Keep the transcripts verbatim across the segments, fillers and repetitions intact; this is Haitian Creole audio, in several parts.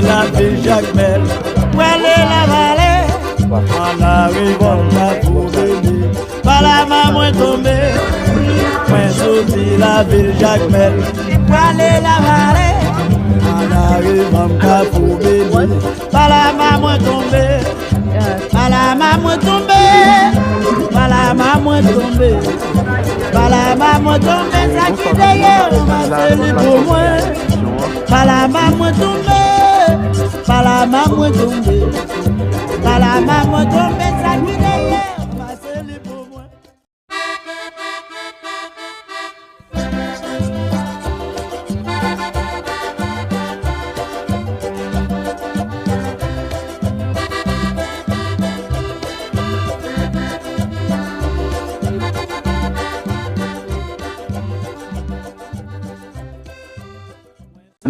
Lavil Jakmèl, prale Lavale, an arivan Kafou Beni. Palama mwen tonbe, mwen soti lavil Jakmèl, prale Lavale, an arivan Kafou Beni. Palama mwen tonbe, palama mwen tonbe, palama mwen tonbe, palama mwen tonbe, sa ki dèyè w pase li pou mwen. Palama mwen tonbe, palama mwen tonbe, palama mwen tonbe, sa ki dèyè w pase li pou mwen.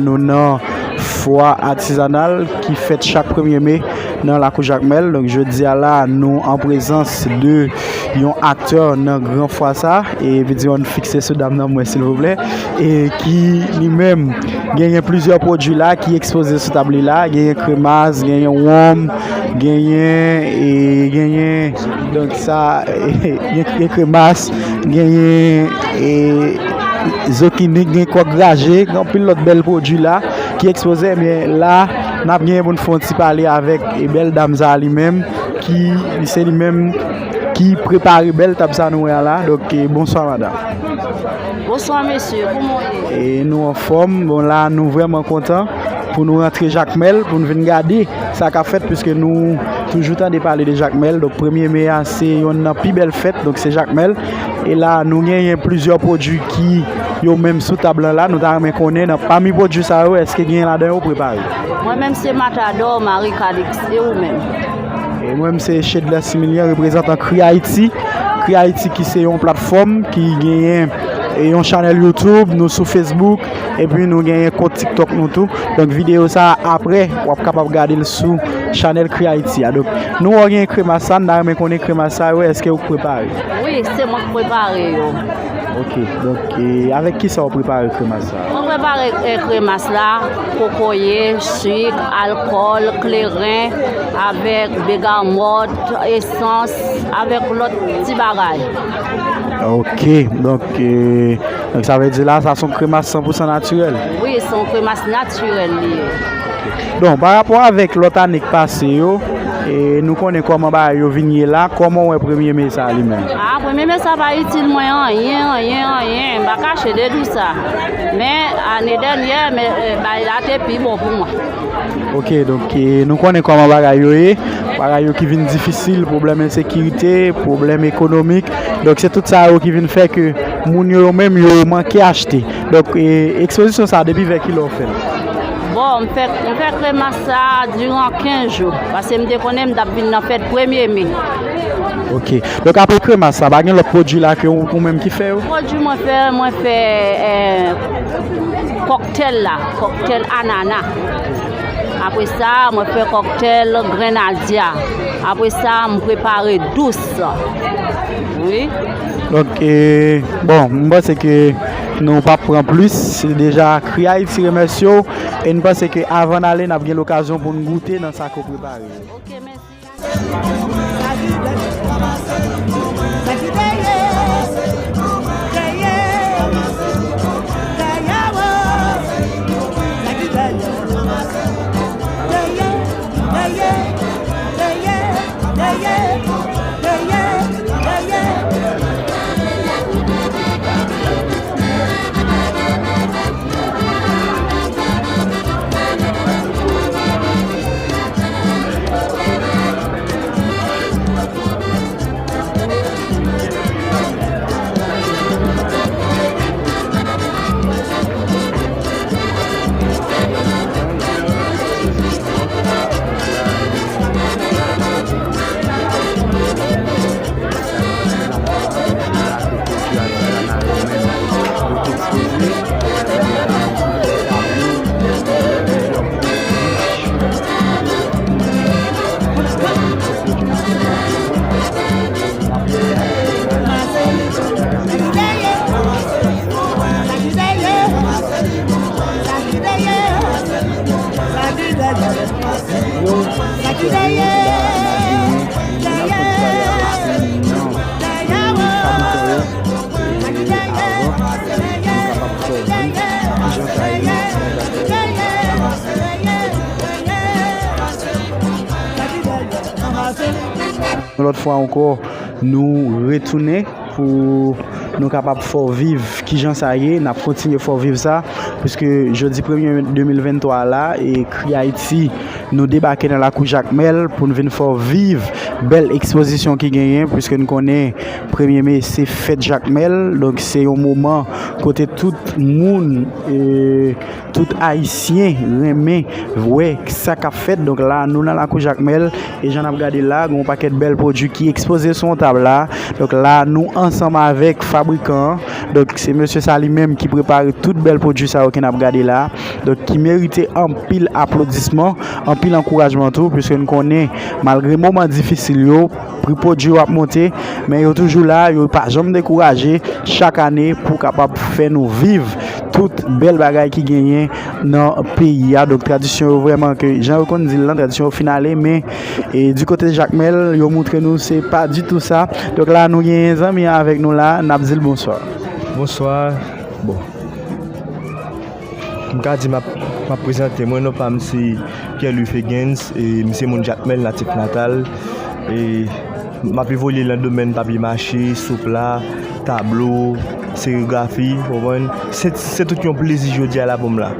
Nou nan fwa atizanal ki fèt chak premye me nan lakou Jakmèl. Donk, jodi a la, nou an prezans de yon aktè nan gran fwa sa. E videyo a n fikse sou dam nan mwen, silvouplè. E ki, li menm, genyen plizyè pwodui la ki ekspoze sou tab li la. Genyen kremas, genyen wonm, genyen, e, genyen, donk sa, gen, gen kremas, genyen, e, zokini, gen kòk graje, gen anpil lòt bèl pwodui la ki ekspoze. Ebyen, la, n ap genyen pou n fè yon ti pale avèk, e, bèl dam sa a li menm, ki, se li menm ki prepare bèl tab sa nou wè a la. Donk, e, bonswa, madanm. Bonswa, mesye, kòman w ye? E nou anfòm. Bon, la, nou vrèman kontan pou nou rantre Jakmèl, pou n vin gade sa k ap fèt, piske nou toujou tande pale de Jakmèl. Donk, premye me a, se yonn nan pi bèl fèt, donk se Jakmèl. E la, nou genyen plizyè pwodui ki yo menm sou tab lan la. Nou ta renmen konnen, nan pami pwodui sa yo, èske genyen ladan yo prepare? Mwen menm, se Matadò Marie Calix. E ou menm? E mwen menm, se Shedler Similien, reprezantan Kri Ayiti. Kri Ayiti ki se yon platfòm ki genyen, e, yon chanèl YouTube, nou sou Facebook, epi nou genyen kont TikTok nou tou. Donk, videyo sa a, apre, w ap kapab gade l sou chanèl Kri Ayiti a. Donk, nou wè w genyen kremas sa, n ta renmen konnen kremas sa yo, èske ou k prepare? Wi, se mwen k prepare yo. Ok, donk, e, avèk ki sa w prepare kremas sa? Mwen prepare, e, kremas la, kokoye, sik, alkòl, kleren, avèk begamòt, esans, avèk lòt ti bagay. Ok, donk, e, donk sa vle di la, sa se yon kremas san pou san natirèl? Wi, se yon kremas natirèl li ye. Donk, pa rapò avèk lòt ane k pase yo, e, nou konnen kòman bagay yo vin ye la, kòman w wè premye me sa a li menm? A, premye me sa pa itil mwen anyen, anyen, anyen, m pa kache de di w sa. Men, ane dènyè, men, e, bagay la te pi bon pou mwen. Ok, donk, e, nou konnen kòman bagay yo ye, bagay yo ki vin difisil, pwoblèm ensekirite, pwoblèm ekonomik. Donk, se tout sa yo ki vin fè ke moun yo, yo menm, yo manke achte. Donk, e, ekspozisyon sa a, depi vè kilè w fè l? Bon, m fè, m fè kremas sa a diran kenz jou, paske m te konnen m t ap vin nan fèt premye me. Ok. Donk, apre kremas sa, pa gen lòt pwodui la ke ou, ou menm ki fè yo? Pwodui mwen fè, mwen fè, e, kòktèl la, kòktèl anana. Apre sa, mwen fè kòktèl grenadya. Apre sa, m prepare dous. Wi. Donk, e, bon, m panse ke nou p ap pran plis. Se deja Kri Ayiti remèsye w. E n panse ke avan n ale, n ap gen lokazyon pou n goute nan sa ke w prepare. Ok, mèsi. Yon lòt fwa ankò, nou retounen pou nou kapab fè w viv kijan sa ye. N ap kontinye fè w viv sa, piske jodi premye me de mil venntwa la, e Kri Ayiti, nou debake nan lakou Jakmèl pou n vin fè w viv bèl ekspozisyon ki genyen, piske n konnen premye me se fèt Jakmèl, donk se yon moman kote tout moun, e, tout Ayisyen renmen wè sa k ap fèt. Donk la, nou nan lakou Jakmèl, e jan n ap gade la, gen yon pakèt bèl pwodui ki ekspoze sou yon tab la. Donk la, nou ansanm avèk fabrikan an. Donk se mesye sa li menm ki prepare tout bèl pwodui sa yo ke n ap gade la. Donk ki merite anpil aplodisman, anpil ankourajman tou, piske n konnen, malgre moman difisil yo, pri pwodui yo ap monte, men yo toujou la, yo pa janm dekouraje chak ane pou kapab fè nou viv tout bèl bagay ki genyen nan peyi a. Donk, tradisyon yo vrèman, ke jan yo konn di l lan, tradisyon yo fin ale, men, e, di kote Jakmèl, yo montre nou se pa ditou sa. Donk la, nou gen zanmi an avèk nou la, n ap di l bonswa. Bonswa. Bon. M ka di m ap, m ap prezante mwen, non pa m se Pierre Louis Fegens, e m se moun Jakmèl, natif natal. E m ap evolye nan domèn papye mache, soupla, tablo, serigrafi, w konprann? Se, se tout yon plezi jodi a la pou m la.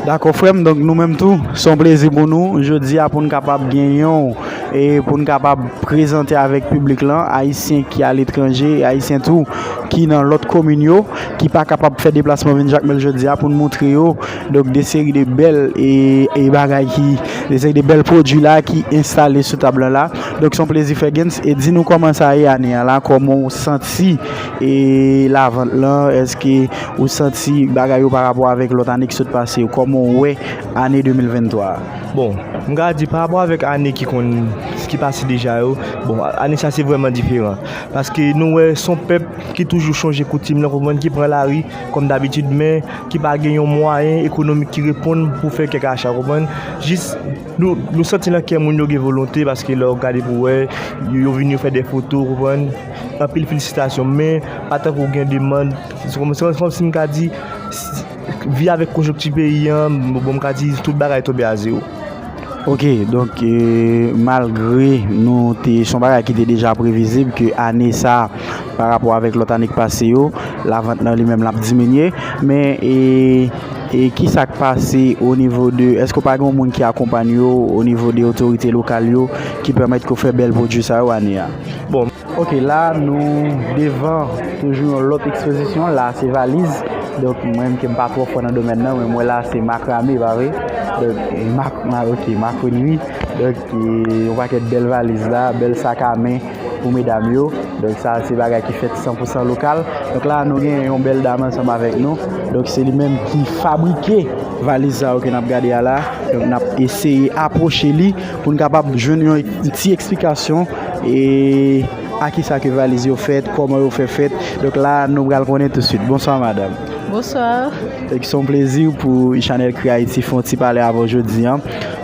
Dakò, frè m, donk nou menm tou, se yon plezi pou nou jodi a pou n kapab gen yon, e pou n kapab prezante avèk piblik lan, Ayisyen ki aletranje, Ayisyen tou ki nan lòt komin yo, ki pa kapab fè deplasman vin Jakmèl jodi a, pou n montre yo, donk, de seri de bèl, e, e bagay ki, de seri de bèl pwodui la ki enstale sou tab lan la. Donk, se yon plezi, Fegens, e di nou kòman sa ye ane a la, kòman w santi, e, lavant lan, èske ou santi bagay yo pa rapò avèk lòt ane ki sot pase yo, kòman w wè ane de mil venntwa a? Bon, m ka di pa rapò avèk ane ki konn, ki pase deja yo, bon, ane sa se vrèman diferan. Paske nou wè se yon pèp ki toujou chonje koutim nan, konprann, ki pran lari kòm dabitid, men ki pa gen yon mwayen ekonomik ki reponn pou fè kèk acha, konprann. Jis nou, nou santi nan kè moun yo gen volonte, paske lè w gade pou wè, yo, yo vini, yo fè de foto, konprann. Anpil felisitasyon, men pa tankou gen demann, se kòm, se kòm, se kòm si m ka di, s-, vi avèk konjonkti peyi an, bon, m ka di tout bagay tonbe a zewo. Ok, donk, e, malgre nou te, se yon bagay ki te deja previzib ke ane sa, pa rapò avèk lòt ane k pase yo, lavant lan li menm l ap diminye, men, e, e ki sa k pase o nivo de, èske w pa gen yon moun ki akonpanye w o nivo de otorite lokal yo ki pèmèt ke w fè bèl pwodui sa yo ane a? Bon. Ok, la nou devan toujou yon lòt ekspozisyon. La se valiz. Donk, mwen menm ke m pa twò fò nan domèn nan, men m wè la se makrame, pa vre? Donk, mak-, ma-, ok, makronri. Donk, e, yon pakèt bèl valiz la, bèl sak a men pou medam yo. Donk, sa se bagay ki fèt san pou san lokal. Donk, la nou gen yon bèl dam ansanm avèk nou. Donk, se li menm ki fabrike valiz sa yo ke n ap gade a la. Donk, n ap eseye apwoche li pou n kapab jwenn yon ti eksplikasyon e a kisa ke valiz yo fèt, kòman yo fè fèt. Donk la, nou pral konnen tousuit. Bonswa, madanm. Bonswa. Donk, se yon plezi pou Chanèl Kri Ayiti fè yon ti pale avè w jodi a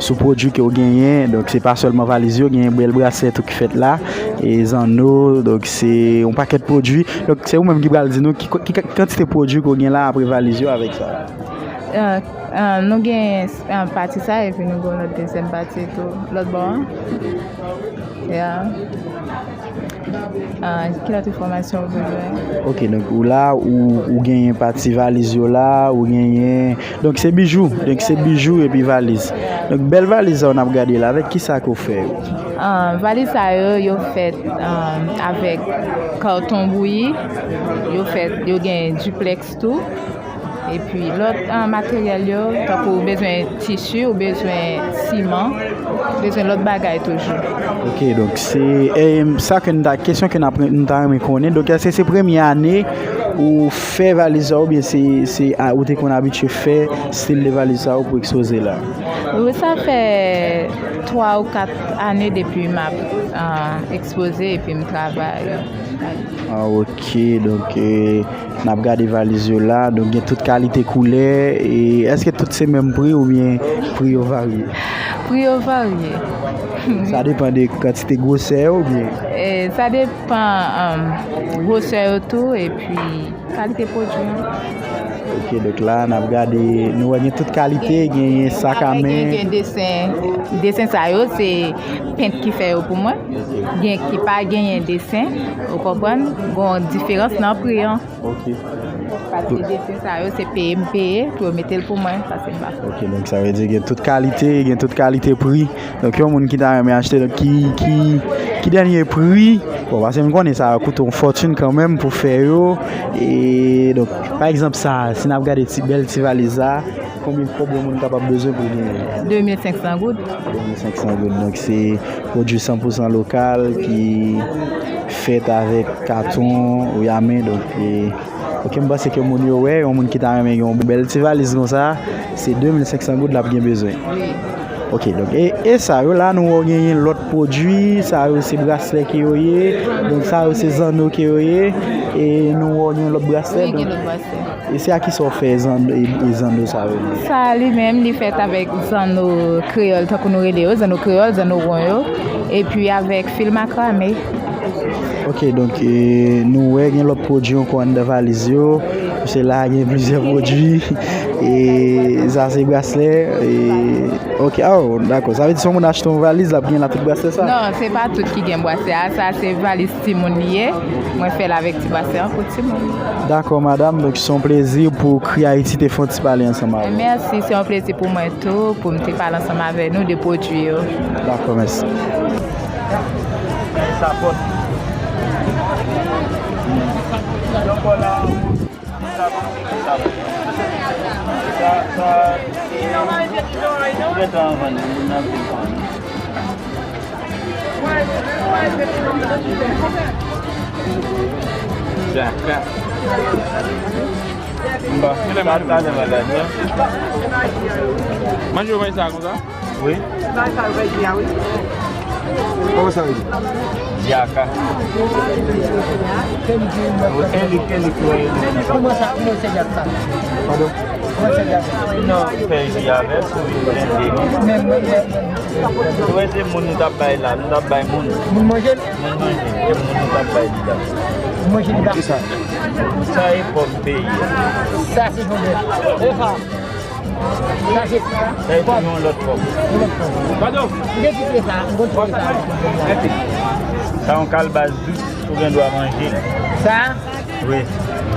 sou pwodui ke w genyen. Donk, se pa sèlman valiz yo, genyen bèl braslè tou ki fèt la, e zanno, donk, se yon pakèt pwodui. Donk, se ou menm ki pral di nou ki, ki, ki kantite pwodui ke w gen la apre valiz yo avèk sa. Ah, ah, nou gen, ah, pati sa, epi nou gen yon lòt dezyèm pati tou, lòt bò a. Yeah. Ah, ki lòt enfòmasyon ou bezwen? Ok, donk ou la, ou, ou genyen pati valiz yo la, ou genyen, donk se bijou, donk se bijou epi valiz. Donk bèl valiz sa w n ap gade la, avèk ki sa ke w fè yo? Ah, valiz sa yo, yo fèt, ah, avèk katon bouyi, yo fèt, yo gen duplex tou. Epi lòt, ah, materyèl yo, tankou ou bezwen tisi, ou bezwen siman, ou bezwen lòt bagay toujou. Ok, donk se, e, sa ke n ta, kesyon ke n ap, n ta renmen konnen, donk èske se premye ane ou fè valiz sa oubyen se, se, a, ou te konn abitye fè stil de valiz sa yo pou ekspoze la? Wi, sa fè twa ou kat ane depi m ap, ah, ekspoze epi m travay. Ah, ok, donk, e, n ap gade valiz yo la, donk gen tout kalite koulè. E èske tout se menm pri oubyen pri yo varye? Pri yo varye. Sa depann de kantite gwosè yo oubyen? E, sa depann, um, gwosè yo tou, epi kalite pwodui an. Ok, donk la, n ap gade, nou wè gen tout kalite, genyen sak a men. Gen, gen desen, desen sa yo, se pent ki fè yo pou mwen. Gen ki pa genyen desen, ou konprann? Gon diferans nan pri an. Ok. Paske desen sa yo, se peye m peye pou yo mete l pou mwen, paske m pa fè. Ok, donk sa vle di gen tout kalite, gen tout kalite pri. Donk, yon moun ki ta renmen achte, donk, ki, ki, ki dènye pri? Bon, paske m konnen sa koute yon fòtin kanmenm pou fè yo. E, donk, pa egzanp, sa, si n ap gade ti bèl ti valiz sa, konbyen, konbyen moun kapab bezwen pou l genyen? De mil senk san goud. De mil senk san goud. Donk, se pwodui san pou san lokal ki fèt avèk katon, wi, a men. Donk, e, Ok, m panse ke moun yo wè, yon moun ki ta renmen gen yon bèl ti valiz konsa, se de mil senk san goud l ap gen bezwen. Wi. Ok, donk, e, e sa yo la, nou wè genyen lòt pwodui, sa yo se braslè ke yo ye, donk sa yo se zanno ke yo ye, e nou wè gen lòt braslè, wi, gen donk, lòt braslè. E se a ki sa w fè zanno, e, e zanno sa yo? Sa li menm, li fèt avèk zanno kreyòl, tankou nou rele yo, zanno kreyòl, zanno won yo, epi avèk fil makrame. Ok, donk, e, nou wè gen lòt pwodui ankò anndan valiz yo. Paske la gen plizyè pwodui. E sa se braslè. E, ok, oh, dakò. Sa vle di si yon moun achte yon valiz, l ap gen la tout braslè sa? Non, se pa tout ki gen braslè a. Sa se valiz timoun li ye. Mwen fè l avèk ti braslè an pou timoun. Dakò, madanm. Donk, se yon plezi pou Kri Ayiti te fè yon ti pale ansanm avè w. Mèsi, se yon plezi pou mwen tou, pou m te pale ansanm avè nou de pwodui yo. Dakò, mèsi. Sapòt. Sa, sa, sa, sa, Manje yo manje sa konsa? Wi. Kòman sa rele? Dyaka. Wi, elik, elik, wi. Kòman sa, kòman se dyaka? Padon? Kòman se dyaka? Non, fè ji avè l, sou li blende. Men, men, men. Wi, se moun nou t ap bay la, nou t ap bay moun. Moun manje l? Moun manje, se moun nou t ap bay li la. Moun manje li la. Kisa? Sa e pòm peyi a. Sa se jondèt. E sa? Sa se, sa e yon lòt fòm. Yon lòt fòm. Padon. M te kite sa, m konn kite sa. Sa yon kalbas dous, ou gen dwa manje l. Sa? Wi.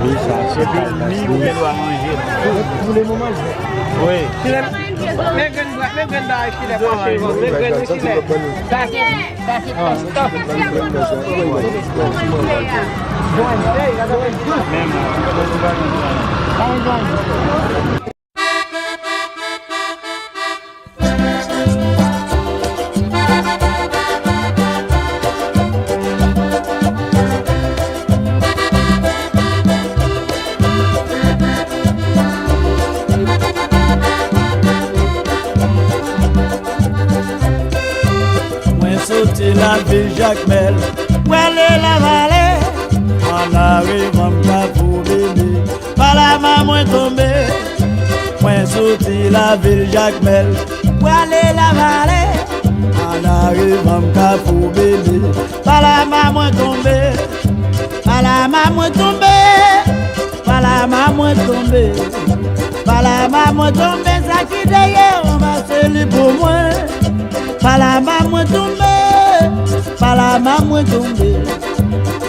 Wi, sa se kalbas dous. Epi mi, ou gen dwa manje l. Pou le moman, wi. Men grenn bwa, men grenn bagay kilè pa manje. Men grenn wi kilè. Sa se, sa se pastòk. Men, Mwen soti lavil Jakmèl, prale Lavale, an arivan m Kafou Bebe. Pa Lama mwen tonbe, mwen soti lavil Jakmèl, prale Lavale, an arivan m Kafou Bebe. Pa Lama mwen tonbe, pa Lama mwen tonbe, pa Lama mwen tonbe, pa Lama mwen tonbe, sa ki dèyè ranmase li pou mwen. Pa Lama mwen tonbe, pa Lama mwen tonbe,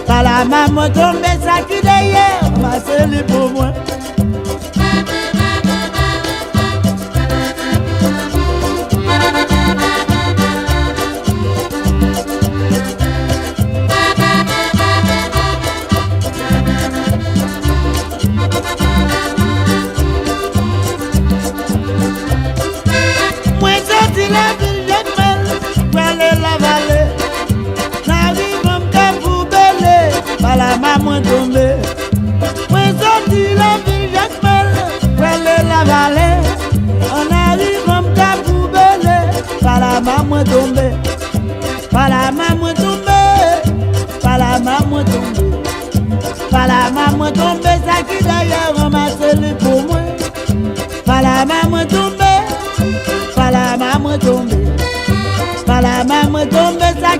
pa Lama mwen tonbe, sa ki dèyè ranmase li pou mwen. Mwen soti lavil Jakmèl, prale Lavale, an arivan m Kafou Bebe, pa Lama mwen tonbe. Mwen soti lavil Jakmèl, prale Lavale, an arivan m Kafou Bebe, pa Lama mwen tonbe. Pa Lama mwen tonbe, pa Lama mwen tonbe, pa Lama mwen tonbe, sa ki dèyè ranmase li pou mwen. Pa Lama mwen tonbe, pa Lama mwen tonbe,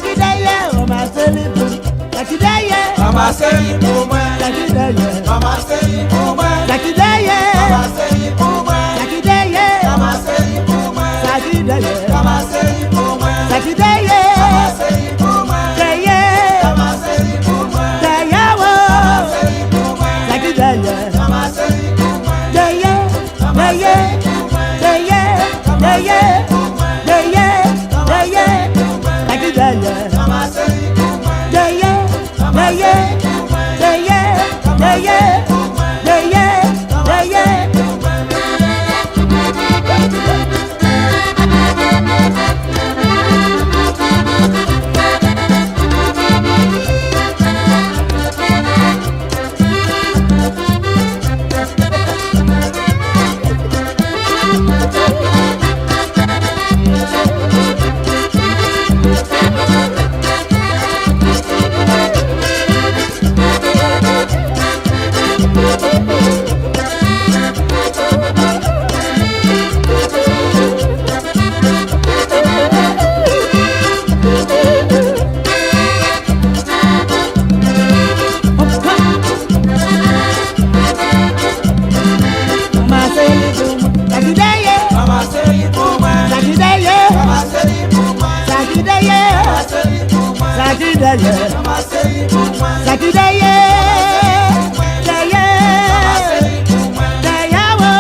Sa ki dèyè, ranmase li pou mwen. Sa ki dèyè, ranmase li pou mwen. Sa ki dèyè, ranmase li pou mwen. Sa ki dèyè, ranmase li pou mwen. Sa ki dèyè, ranmase li pou mwen. Sa ki dèyè, ranmase li pou mwen. Sa ki dèyè, ranmase li pou mwen. Dèyè, ranmase li pou mwen. Dèyè, oh. Ranmase li pou mwen. Sa ki dèyè, ranmase li pou mwen. Dèyè, dèyè, dèyè, dèyè, dèyè, dèyè, sa ki dèyè. Dèyè, dèyè, dèyè, dèyè, dèyè, dèyè. Sa ki dèyè, sa ki dèyè, sa ki dèyè, sa ki dèyè, sa ki dèyè, dèyè, dèyè, oh.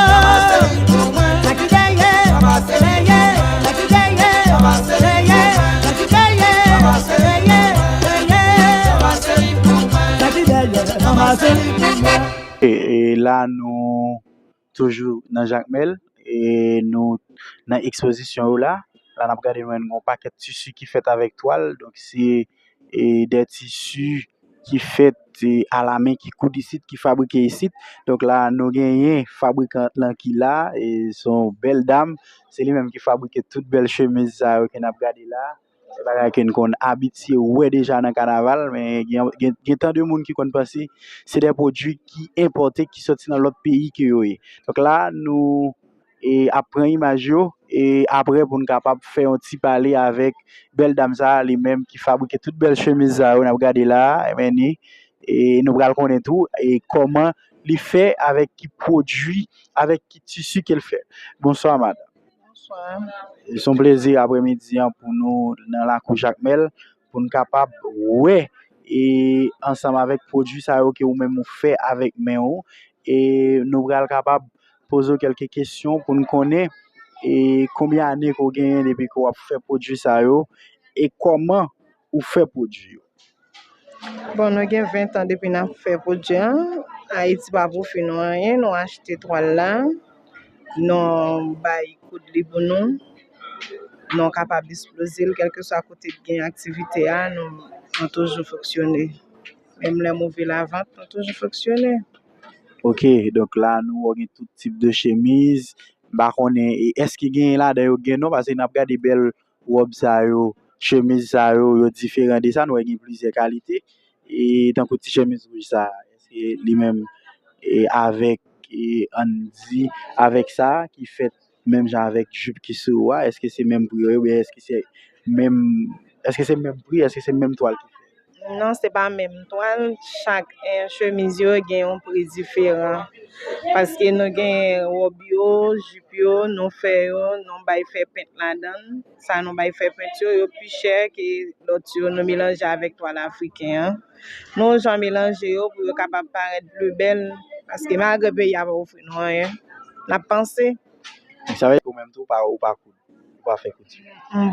Sa ki dèyè, dèyè, sa ki dèyè, dèyè, sa ki dèyè, dèyè, dèyè, sa ki dèyè, ranmase li pou mwen. E, e la, nou toujou nan Jakmèl, e nou nan ekspozisyon yo la. La, n ap gade, nou jwenn yon pakèt tisi ki fèt avèk twal. Donk, se, e, de tisi ki fèt, e, alamen, ki koud isit, ki fabrike isit. Donk, la, nou genyen fabrikan lan ki la, e se yon bèl dam. Se li menm ki fabrike tout bèl chemiz sa yo ke n ap gade la. Se bagay ke n konn abitye wè deja nan kanaval, men gen, gen, gen tan de moun ki konn panse se de pwodui ki enpòte, ki soti nan lòt peyi ke yo ye. Donk la, nou, e, ap pran imaj yo, e apre pou n kapab fè yon ti pale avèk bèl dam sa a, li menm ki fabrike tout bèl chemiz sa yo n ap gade la a, ebyen ni, e nou pral konnen tou, e kòman li fè, avèk ki pwodui, avèk ki tisi ke l fè. Bonswa, madanm. Bonswa. Se yon plezi apremidi an pou nou nan lakou Jakmèl, pou n kapab wè, e ansanm avèk pwodui sa yo ke ou menm ou fè avèk men w, e nou pral kapab poze w kèlke kesyon pou n konnen, e konbyen ane ke w genyen depi ke w ap fè pwodui sa yo, e kòman ou fè pwodui yo? Bon, nou gen ven tan depi n ap fè pwodui an. Ayiti pa pwofi nou anyen, nou achte twal la, nou bay koud li pou nou, nou kapab esploze l, kèlkeswa kote k gen aktivite a, nou, nou toujou fonksyone. Menm lè move lavant, nou toujou fonksyone. Ok, donk la, nou wè gen tout tip de chemiz. M pa konnen, e èske gen ladan yo gen non, paske n ap gade bèl wòb sa yo, chemiz sa yo, yo diferan de sa, nou wè gen plizyè kalite. E tankou ti chemiz wouj sa, èske li menm, e avèk, e ann di, avèk sa ki fèt menm jan avèk jip ki sou ou a, èske se menm pri yo ye, oubyen èske se menm, èske se menm pri, èske se menm twal ki fè? Non, se pa menm twal. Chak, eh, chemiz yo gen yon pri diferan. Paske nou gen wòb yo, jip yo, nou fè yo, nou bay fè pent ladan l. Sa nou bay fè pent yo, yo pi chè ke lòt yo, nou melanje avèk twal afriken an. Nou jan melanje yo pou yo kapab parèt pli bèl, paske malgre peyi a pa ofri nou anyen, n ap panse. Sa vle di ou menm tou, ou pa, ou pa koud, ou pa fè kouti?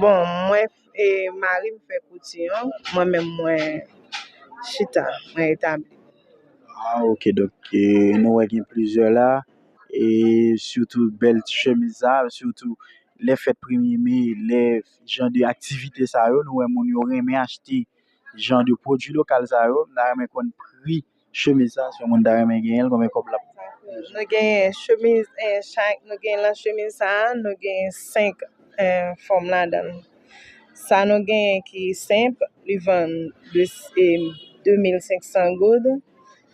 Bon, mwen, e, mari m fè kouti an, mwen menm mwen chita, mwen etabli. Ah, ok, donk, e, nou wè gen plizyè la, e sitou bèl ti chemiz sa, sitou lè fèt premye me, lè jan de aktivite sa yo, nou wè moun yo renmen achte jan de pwodui lokal sa yo. M ta renmen konn pri chemiz sa, si yon moun ta renmen genyen l, konbyen kòb l ap? Nou genyen chemiz, eh, chak, nou genyen lan chemiz sa a, nou genyen senk, eh, fòm ladan l. Sa nou genyen ki senp, li vann de, eh, de mil senk san goud.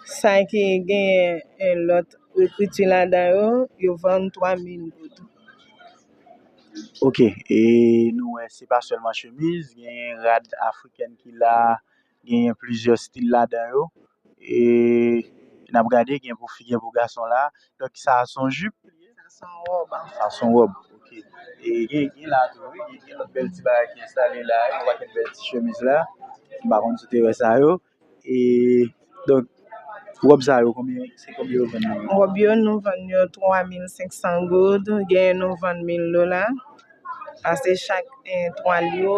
Sa ki genyen, eh, lòt ekriti ladan yo, yo vann twa mil goud. Ok, e nou wè se pa sèlman chemiz, genyen rad afrikèn ki la, genyen plizyè stil ladan yo. E n ap gade, gen pou fi, gen pou gason la. Donk, sa a se yon jip? Sa se yon wòb. Sa se yon wòb, ok. E gen, gen la tou, wi, gen, gen lòt bèl ti bagay ki enstale la, yon pakèt bèl ti chemiz la. M pa konn si w te wè sa yo. E, donk, wòb sa yo, konbyen, se konbyen yo vann yo? Wòb yo, nou vann yo twa mil senk san goud, genyen nou vann mil dola. Paske chak, eh, twal yo,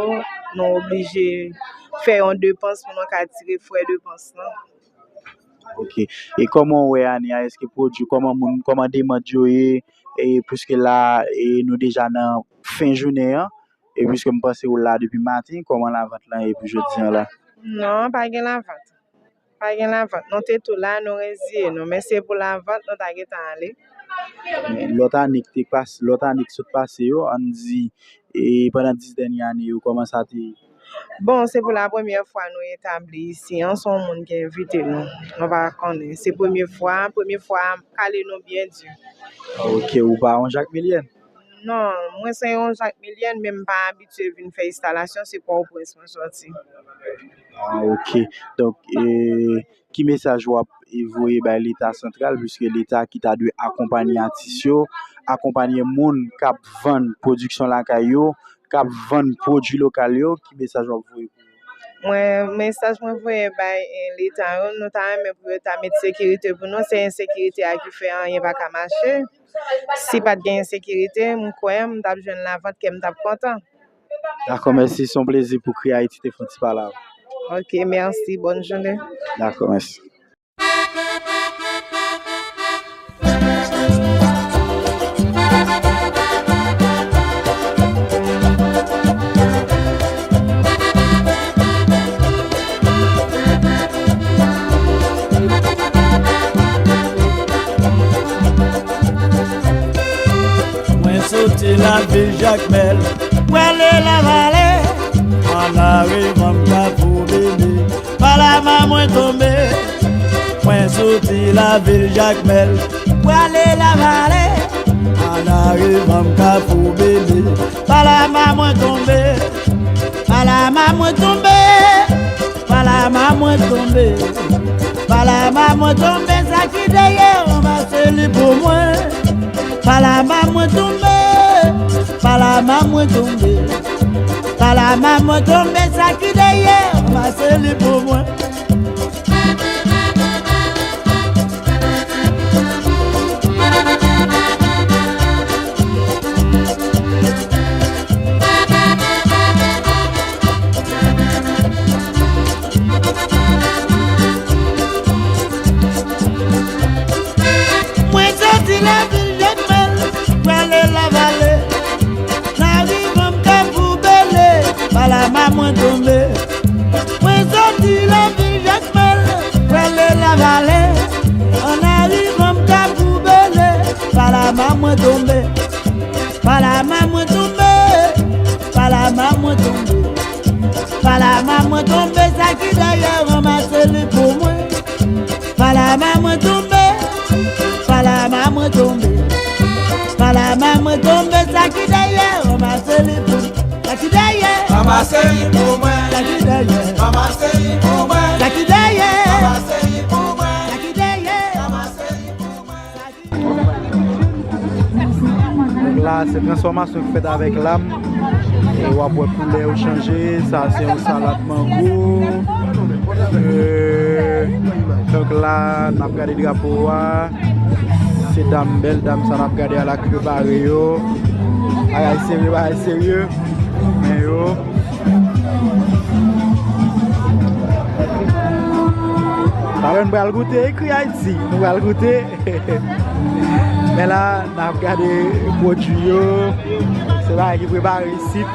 nou oblije fè yon depans pou nou ka tire frè depans lan. Ok. E kòman w wè ane a? Èske pwodui, kòman moun, kòman demann yo ye? E piske la, e nou deja nan fen jounen an, e piske m panse w la depi maten, kòman lavant lan ye pou jodi an la? Non, pa gen lavant. Pa gen lavant. Nou te tou la, nou reziye nou. Men se pou lavant, nou ta gentan ale. Men lòt ane ki te pase, lòt ane ki sot pase yo, ann di, e pandan dis dènye ane yo, kòman sa te ye? Bon, se pou la premyè fwa nou etabli isi an, se yon moun ki envite nou. Nou pa konnen. Se premye fwa, premye fwa, kale nou byen di. Ok, ou pa yon Jakmelyèn? Non, mwen se yon Jakmelyèn, men m pa abitye vin fè enstalasyon, se Pòtoprens mwen sòti. Ah, ok. Donk, e, ki mesaj w ap, e, voye bay Leta santral, piske Leta ki ta dwe akonpanye atis yo, akonpanye moun k ap vann pwodiksyon lakay yo, k ap vann pwodui lokal yo, ki mesaj w ap voye pou yo? Mwen, mesaj mwen voye bay, eh, Leta yo, nou ta renmen pou yo ta met sekirite pou nou. Se ensekirite a ki fè anyen pa ka mache. Si pa t gen ensekirite, m kwè m t ap jwenn lavant, kè m t ap kontan. Dakò, mèsi. Se yon plezi pou Kri Ayiti te fè yon ti pale avè w. Ok, mèsi. Bòn jounen. Dakò, mèsi. Mwen soti lavil Jakmèl, prale Lavale, an arivan m Kafou Bebe. Palama mwen tonbe, mwen soti lavil Jakmèl, prale Lavale, an arivan m Kafou Bebe. Palama mwen tonbe, palama mwen tonbe, palama mwen tonbe, palama mwen tonbe, sa ki dèyè, ranmase li pou mwen. Palama mwen tonbe, palama mwen tonbe, palama mwen tonbe, sa ki dèyè, ranmase li pou mwen. Mwen soti lavil Jakmèl, prale Lavale, an arivan m Kafou Bebe, palama mwen tonbe. Mwen soti lavil Jakmèl, prale Lavale, an arivan m Kafou Bebe, palama mwen tonbe. Palama mwen tonbe, palama mwen tonbe, palama mwen tonbe, sa ki dèyè, ranmase li pou mwen. Palama mwen tonbe, palama mwen tonbe, palama mwen tonbe, sa ki dèyè, ranmase li pou mwen. Sa ki dèyè, ranmase li pou mwen. Sa ki dèyè, ranmase li pou mwen. Sa ki dèyè, ranmase li pou mwen. Sa ki dèyè, ranmase li pou mwen. Donk la, se transfòmasyon ki fèt avèk lam. E w ap wè koulè yo chanje. Sa, se yon salad mango. E, donk la, n ap gade drapo a. Se dam, bèl dam sa n ap gade a la ki prepare yo. Bagay serye, bagay serye. Men yo. Talè n pral goute, ekri Ayiti. Nou pral goute. Men la, n ap gade pwodui yo. Se bagay ki prepare isit.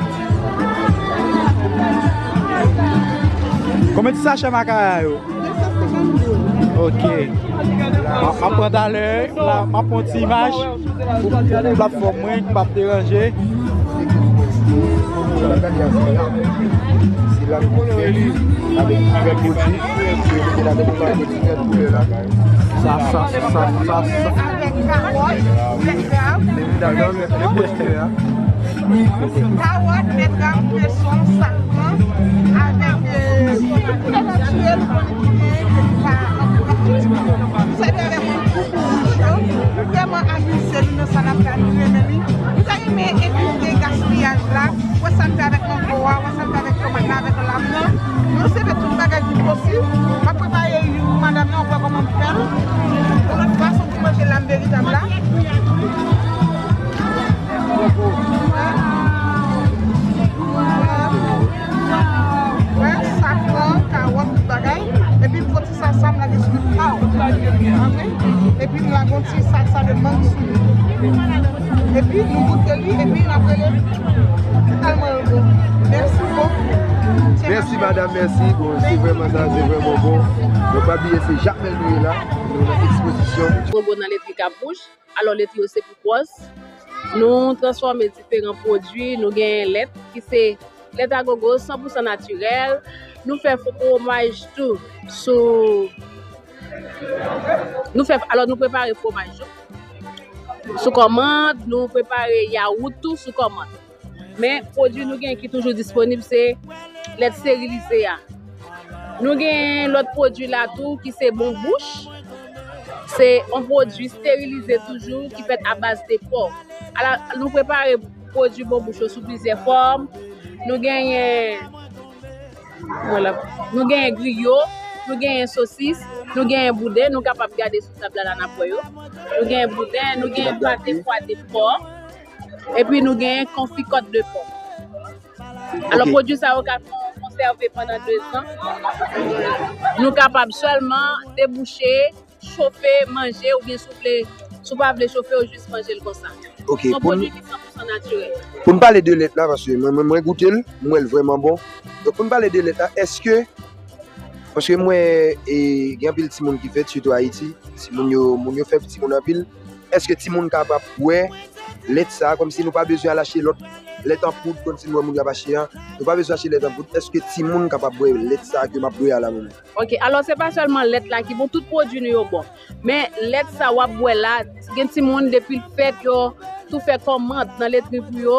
Konbyen ti sachè makaya yo? Ok. M ap, m ap pran talè, la, m ap pran ti imaj pou platfòm mwen ki p ap deranje. Sa, sa, sa, sa, sa. Kawòt, betèv, pweson, safran, avèk, euh, tout bagay natirèl, ou konnen ki gen, ke nou pa ankouraje. Nou sèvi avèk yon gwo bouch yo. Nou vrèman amize nou nan sa n ap fè a, nou renmen li. Nou ta renmen evite gaspiyaj la. Wè sa n fè avèk mango a, wè sa n fè avèk tomat la, avèk lam nan. Nou sèvi tout bagay ki posib. M ap prepare youn pou madanm nan, ou wè kòman m fè l. Yon lòt fason pou manje lam veritab la. Wè, safran, kawòt, tout bagay. Epi m fè ti salsa, m lage sou li. Aw. Epi m lage yon ti salsa de mang sou li. Epi nou goute li, epi n ap rele tèlman l bon. Mèsi bokou. Mèsi, madanm, mèsi. Bon, se vrèman sa, se vrèman bon. Donk, pa bliye, se Jakmèl nou ye la. Nou nan ekspozisyon. Bonbon nan letri k ap bouch. Alò, letri yo se pou pwòs. Nou transfòme diferan pwodui. Nou gen lèt ki se lèt agogo san pou san natirèl. Nou fè fwomaj tou sou, nou fè, alò, nou prepare fwomaj tou sou kòmand, nou prepare yawout tou sou kòmand. Men pwodui nou gen ki toujou disponib se lèt esterilize a. Nou gen lòt pwodui la tou ki se bonbouch. Se yon pwodui esterilize toujou ki fèt a baz de pò. Ala, nou prepare pwodui bonbouch yo sou plizyè fòm. Nou genyen, vwala, nou genyen griyo, nou genyen sosis, nou genyen bouden, nou kapab gade sou tab la la n ap wè yo. Nou genyen bouden, nou genyen pate fwa de pò. Epi nou genyen konfi kòt de pò. Alò, ok, pwodui sa yo ka kon-, konsève pandan dezan. Nou kapab sèlman debouche, chofe, manje, oubyen si w vle, si w pa vle chofe, ou jis manje l konsa. Ok, se yon pwodui ki san pou san natirèl. Pou n pale de lèt la, paske mwen, mwen, mwen goute l, m wè l vrèman bon. Donk, pou n pale de lèt la, èske, paske m wè, e, gen anpil timoun ki fèt, sitou Ayiti, timoun yo, moun yo fè timoun anpil, èske timoun kapab bwè lèt sa a, kòmsi nou pa bezwen al achte lòt lèt an poud, kòmsi nou wè moun yo ap achte an, nou pa bezwen achte lèt an poud, èske timoun kapab bwè lèt sa a ke m ap bwè a la menm? Ok, alò se pa sèlman lèt la ki bon, tout pwodui nou yo bon. Men lèt sa w ap bwè la, gen timoun depi l fèt, yo tou fè kòmand nan letri pou yo.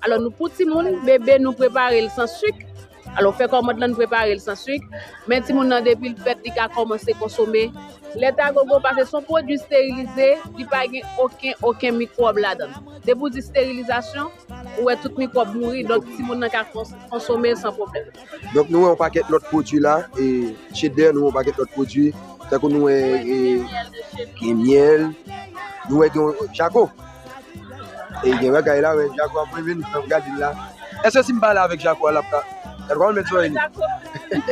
Alò nou, pou timoun, bebe, nou prepare l san sik. Alò fè kòmand lan, nou prepare l san sik. Men timoun nan depi l fèt, li ka kòmanse konsome lèt agogo, paske se yon pwodui esterilize, li pa gen okenn, okenn mikwòb ladan l. Depi w di esterilizasyon, ou wè tout mikwòb mouri, donk timoun nan ka kons-, konsome l san pwoblèm. Donk nou wè yon pakèt lòt pwodui la, e, cheddar, nou wè yon pakèt lòt pwodui, tankou nou wè, e, gen myèl, nou wè gen jako. E gen bagay la, men jako ap reveni, fè m gade l la. Èske si m pale avèk jako a, l ap ka, l ap ka konn mèt zòrèy li? Jako,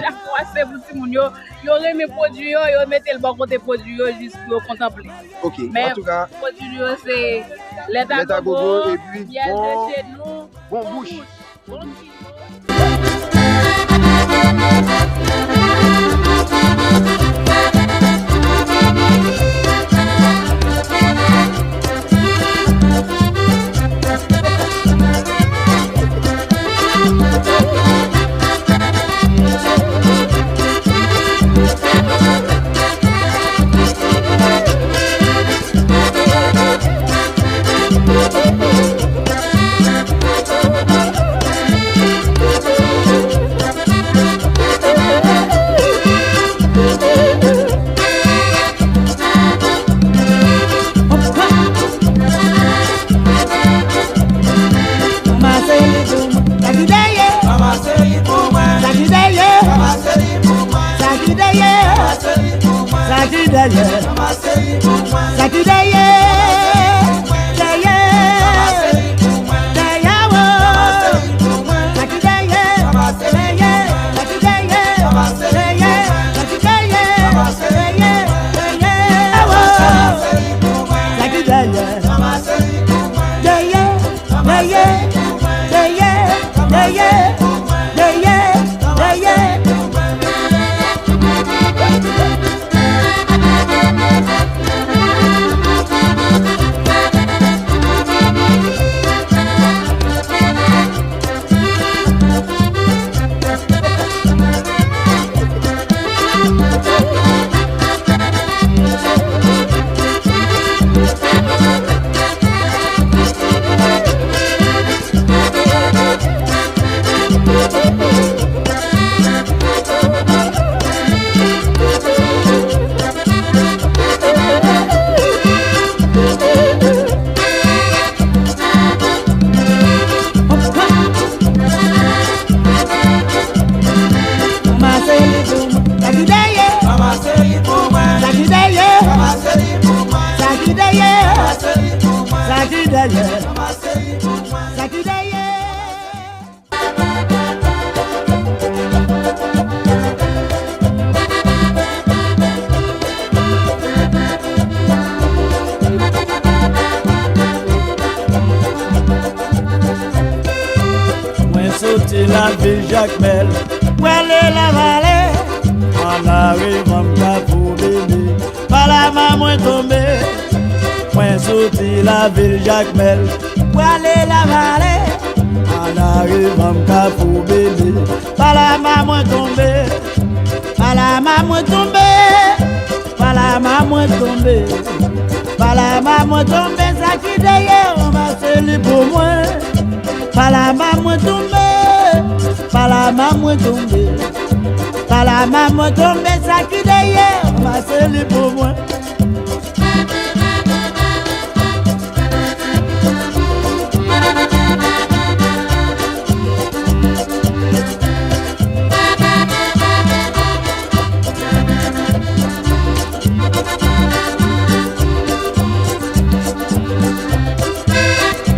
jako a se pou timoun yo, yo renmen pwodui yo, yo mete l bò kote pwodui yo jis pou yo kontanple. Ok, men antouka, pwodui yo se lèt agogo, epi myèl de chenou, bon bouch. Sa ki dèyè? Sa ki dèyè? Sa ki dèyè? Sa ki dèyè? Sa ki dèyè? Dèyè. Dèyè, wo. Sa ki dèyè? Dèyè. Sa ki dèyè? Dèyè. Sa ki dèyè? Dèyè. Dèyè, wo. Sa ki dèyè? Dèyè. Dèyè, dèyè, dèyè, dèyè, dèyè. Sa ki dèyè? Sa ki dèyè? Mwen soti lavil Jakmèl, prale Lavale, an arivan m Kafou Bebe, pa Lama mwen tonbe. Mwen soti lavil Jakmèl, prale Lavale, an arivan m Kafou Bebe, pa Lama mwen tonbe. Pa Lama mwen tonbe, pa Lama mwen tonbe, pa Lama mwen tonbe, sa ki dèyè, ranmase li pou mwen. Pa Lama mwen tonbe, pa Lama mwen tonbe, pa Lama mwen tonbe, sa ki dèyè, ranmase li pou mwen.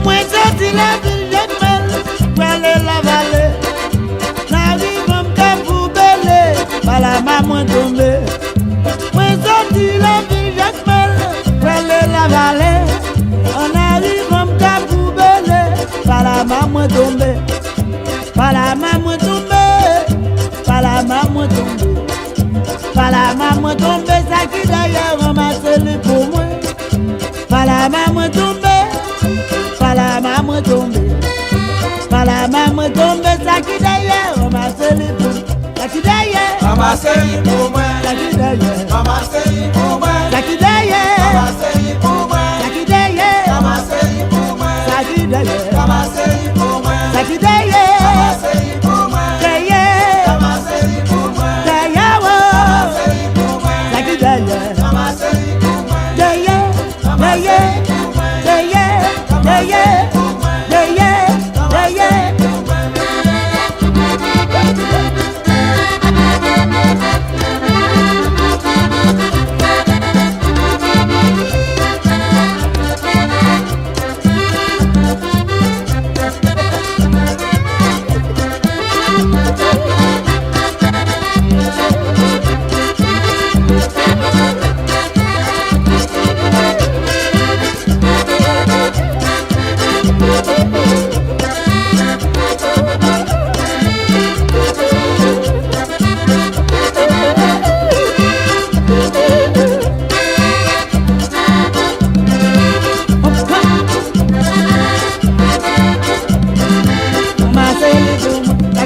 Mwen soti lavil Jakmèl, prale Lavale, an arivan m Kafou Bebe, pa Lama mwen tonbe. Mwen soti lavil Jakmèl, prale Lavale, an arivan m Kafou Bebe, pa Lama mwen tonbe. Pa Lama mwen tonbe, pa Lama mwen tonbe, pa Lama mwen tonbe, sa ki dèyè, ranmase li pou mwen. Pa Lama mwen tonbe, pa Lama mwen tonbe, pa Lama mwen tonbe, sa ki dèyè, ranmase li pou mwen. Sa ki dèyè? Ranmase li pou mwen. Sa ki dèyè? Ranmase li pou mwen. Sa ki dèyè? Ranmase li pou mwen. Sa ki dèyè? Ranmase li pou mwen. Sa ki dèyè? Ranmase li pou mwen. Sa ki dèyè? Ranmase li pou mwen. Dèyè. Ranmase li pou mwen. Dèyè, wo. Ranmase li pou mwen. Sa ki dèyè? Ranmase li pou mwen. Dèyè. Dèyè, dèyè, dèyè, dèyè, dèyè. Sa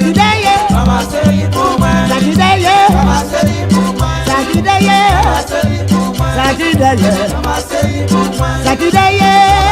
ki dèyè? Sa ki dèyè? Sa ki dèyè? Sa ki dèyè? Sa ki dèyè?